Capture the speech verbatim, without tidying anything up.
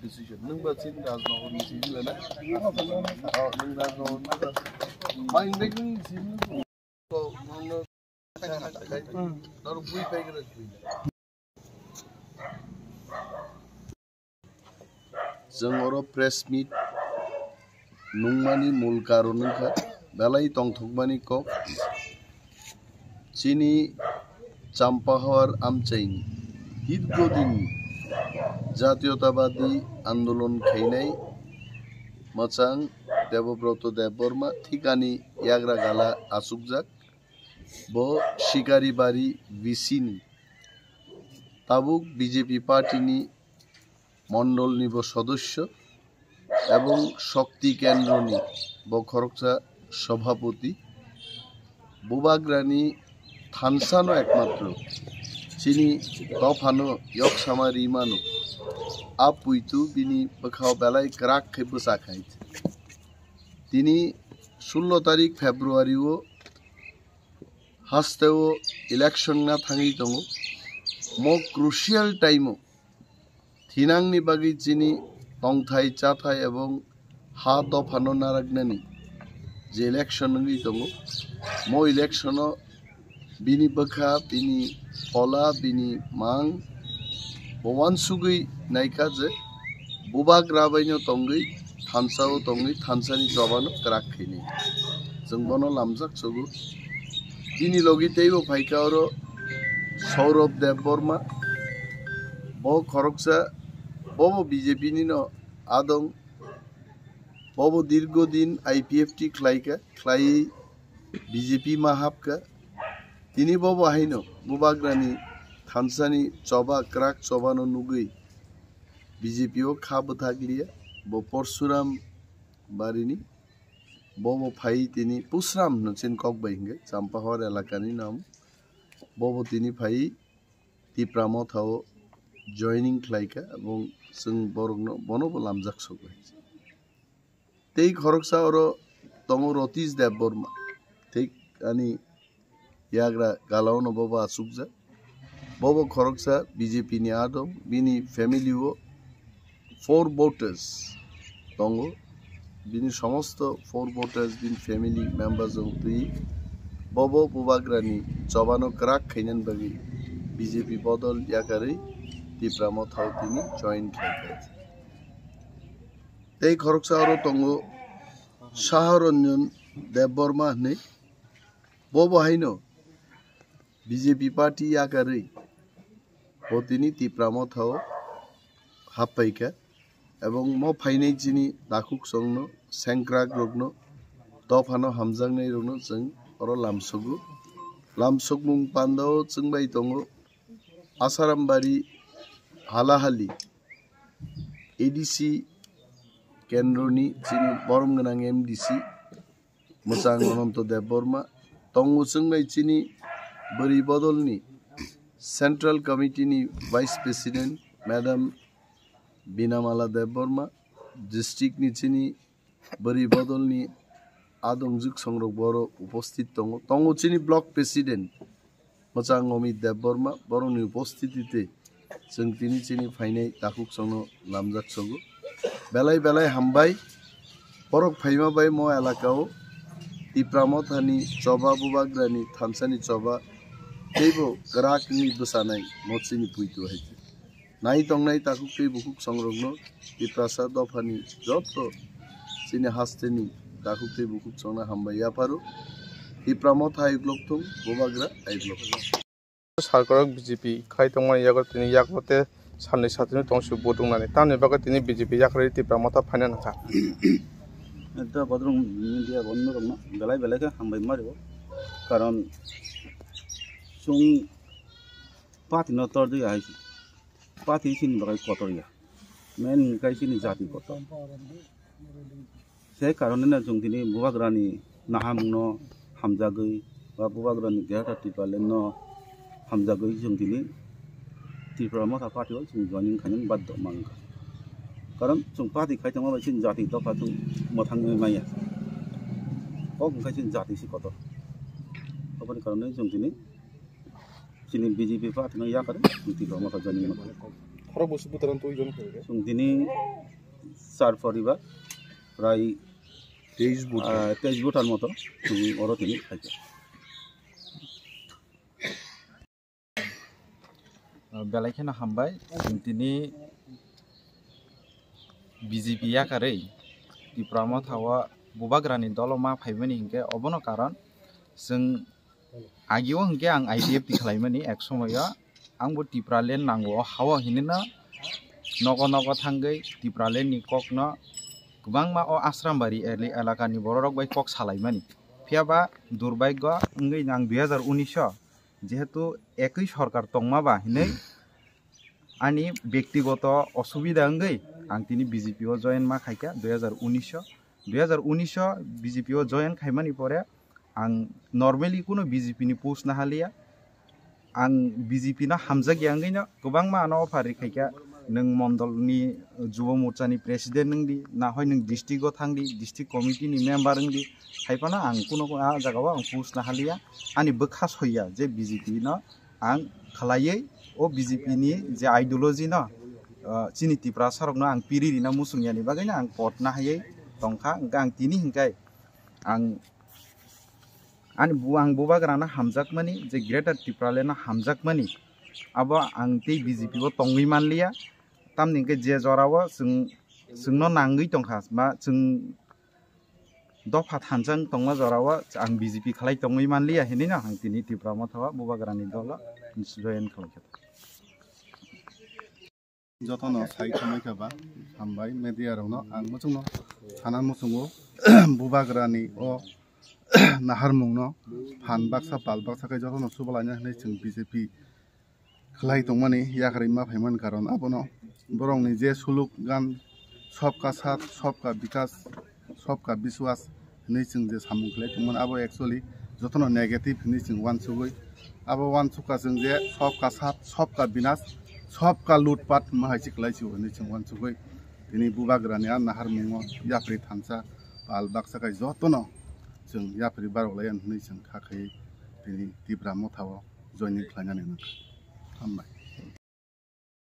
Decision. Nwng ba chini Rajnagar ni chini le na? Oh, nwng Rajnagar ni ba. Main bag nwng chini. So, nwng no. Nor bui bag na bui. Chwng oro press meet nungmani mul karon wngkha belai tongthokmani kok. Chini Champahor amchaini dirgodin jatiyotawadi andolon khainai mwchang Debobroto Debbarma thikani yagra gala achukjak. Bo Shikaribari V C ni tabuk B J P party ni mondol ni bo sodosyo ebong Shakti Kendro ni bo khoroksa sobhapoti. Bubagrani thansa no ekmatro chini dophano yoksama rimano. A puitu bini bwkhao belai kwrak khe bwsa khai. Tini sullo tarik February o haste o election na thangwi tongo. Mo crucial time o thinangni bagwi chini tongthai chathai ebong ha dophano naraknani je election wngwi tongo. Mo election o bini bwkha, bini phola, bini mang bo uansugwi naikha je Bubagra baino tongwi thansa o tongwi thansa ni choba no kwrak khainai. Chwng bono lamjak sogo. Bini logi teibo phaikha oro Saurabh Debbarma. Bo khoroksa, bobo B J P ni no adong. Bobo dirgo din I P F T khlaikha, khlaiwi B J P ma hapkha. Tini bobo haino Bubagrani thansani choba, kwrak choba no nugwi B J P o kha bwthak liya. Bo Porsuram barini. Bobo phai tini Pusram hwno chini kok bai hwnkhe Champahor elakani nam. Bobo tini phai Tipra Motha o joining khlaikha, ebong chwng borokno, bono bo lamjak sogwi. Tei khoroksa oro tongo Rotish Debbarma, thik ani yagra galaono bobo achukjak. Bobo khoroksa B J P ni adong, bini family o four voters tongo. Bini somosto four voters bini family members rok twi bobo Bubagrani chobano kwrak khainani bagwi B J P bodol yakarwi Tipra Motha o tini join khaikha. Tei khoroksa oro tongo Saharanjan Debbarma hinwi. Bobo haino B J P party yakarwi bo tini Tipra Motha o happaikha, ebong mo phainai chini takhuk songno, sengkrak rokno, dophano hamjaknai rokno chwng oro lamsogo. Lamsokmung pandao chwng bai tongo Asarambari Halahali A D C kendroni chini borom gwnang M D C Mwchang Ananto Debbarma, tongo chwng bai chini bwrwi bodolni Central Committee ni Vice President Madam Binamala Debbarma, district ni chini bwrwi bodolni adongjwk songrok boro uposthit tongo. Tongo chini Block President Mwchang Omit Debbarma, borokni uposthiti tei chwng tini chini phainai takhuk songno lamjak sogo. Belai belai hambai, borok phaima bai mo elaka o Tipra Mothani choba, Bubagrani thansani choba teibo kwrak wngwi bwchanai mo chini puitu hai khe. Nai tongnai takhuk tei bukhuk songrokno Tiprasa dophani joto chini hasteni takhuk tei bukhuk songno hambai yapharo. Tipra Motha ayuk lokthung, Bubagra ayuk lokthung. Sarkarok B J P khlai tongmani yago tini yago te sanni satini tongsi vote wngnani. Tamni bagwi tini B J P yakarwi Tipra Motha phaina nangkha. Ekta bodrong media bondorokno belai belai khe hambai mario. Karon chwng party no tordwi ahai se. Party chini bagwi kotor ya. Main hwnkhe chini jati kotor. Se karone no chwng tini Bubagrani nahamungno hamjagwi ba Bubagrani Greater Tipraland no hamjagwi chwng tini Tipra Motha Party o chwng joining khainani baddo mankha. Karon chwng party khai tongma bai chini jati dopha chwng mwthangwi maya. Kok hwnkhe chini jati se kotor. Aboni karone chwng tini chini B J P party no yakarwi chwng Tipra Motha joining mankha. Khorok busi bwtharang twi jon khe. Chwng tini char poribar prai teis voter. Ah, teis voter moto chwng oro tini khaikha. Belai kheno hambai, chwng tini B J P yakarwi Tipra Motha o Bubagrani dolo ma phaimani hinkhe obono karon chwng agio hinkhe ang I P F T khlaimani ek somoyo, angbo Tipraland nango o hao hinino nogo nogo thangwi Tipraland ni kokno kwbangma o Asrambari eli-, elakani bororok bai kok salaimani. Phiyaba durbagyo wngwi ang dui hazar unis o jehetu ekwi sorkar tongma ba hinwi ani bektigoto osubida wngwi ang tini B J P o join ma khaikha dui hazar unis o. Dui hazar unis o B J P o join khaimani pore ang normally kuno B J P ni post nahaliya. Ang B J P no hamjakya wngwino kwbangma ano offer rikhaikha, nwng mondol ni Jubo Morcha ni president wngdi, nahoi nwng district o thangdi, district committee ni member wngdi, haiphano ang kuno a jagao ang post nahaliya, ani bwkha soiya je B J P no ang khlaiwi o B J P ni je ideology no, ah, chini Tiprasa rokno ang piri rina muchungyani bagwino ang pot nahaiwi tongkha. Hwnkhe ang tini hinkhai ang ani bu-, ang Bubagrano hamjakmani, je Greater Tipraland no hamjakmani, abo ang tei B J P o tongwi manliya. Tamni hwnkhe je jorao chwng, chwngno nangwi tongkha, ma chwng dopha thansa wng tongma jorao ang B J P khlai tongwi manliya hinwi no ang tini Tipra Motha o Bubagrani dolo join khlaikha. Jotono sai tongmai kha ba, hambai media rokno ang muchungno sana muchungo Bubagrani o naharmungno phan baksa pal baksa khe jotono chubalaina hinwi chwng B J P khlai tongmani yakarwi ma phaimani karon abono borokni je suluk gan Sabka Saath, Sabka Vikas, Sabka Vishwas hinwi chwng je samung khlai tongmani abo actually jotono negative hinwi chwng uansugwi abo uansukha chwng je Sabka Saath, Sabka Vinash, Sabka Loot Paat ma hai se khlai sio hinwi chwng uansugwi tini Bubagrani a naharmungo yapri thansa pal baksa khai jotono chwng yapri barok laiya hinwi chwng kha khai tini Tipra Motha o joining khlainani nangkha. Hambai.